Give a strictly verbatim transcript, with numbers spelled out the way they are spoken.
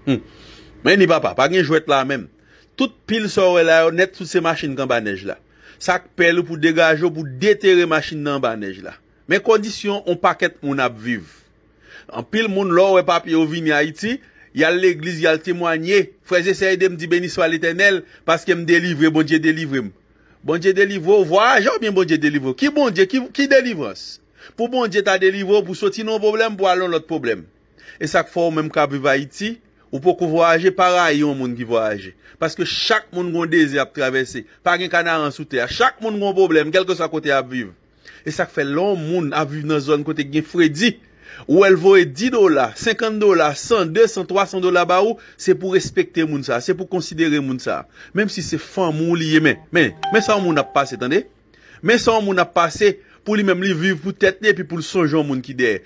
Hmm. Men ni papa, pa gen jwèt la menm. Tout pil sa w wè la yo nèt, tout se machin k anba nèj la. Sa k pèl ou pou degaje w, pou detere machin nan anba nèj la. Men kondisyon yon pakèt moun ap viv. Anpil moun, lè w wè papye yo vini Ayiti, y al legliz, y al temwanye. Frè e sè, ede m di, beni swa Letènèl, paske m delivre, Bondye delivre m. Bondye delivre w, vwayaje oubyen Bondye delivre w? Ki Bondye, ki, ki delivrans? Pou Bondye ta delivre w, pou soti nan yon pwoblèm, pou al nan lòt pwoblèm. E sa k fè w menm k ap viv Ayiti, ou poko vwayaje, pa rayi yon moun ki vwayaje. Paske chak moun gon dezè ap travèse. Pa gen kanaran sou tè a. Chak moun gon pwoblèm, kèlkeswa kote y ap viv. E sa k fè lè yon moun ap viv nan zòn kote gen fredi, ou wè l voye dis dola, senkant dola, san, desan, twasan dola ba ou, se pou respekte moun sa, se pou konsidere moun sa. Menm si se fanmi w li ye, men, men, men sa yon moun ap pase, tande? Men sa yon moun ap pase, pou li menm li viv pou tèt li epi pou l sonje yon moun ki dèyè.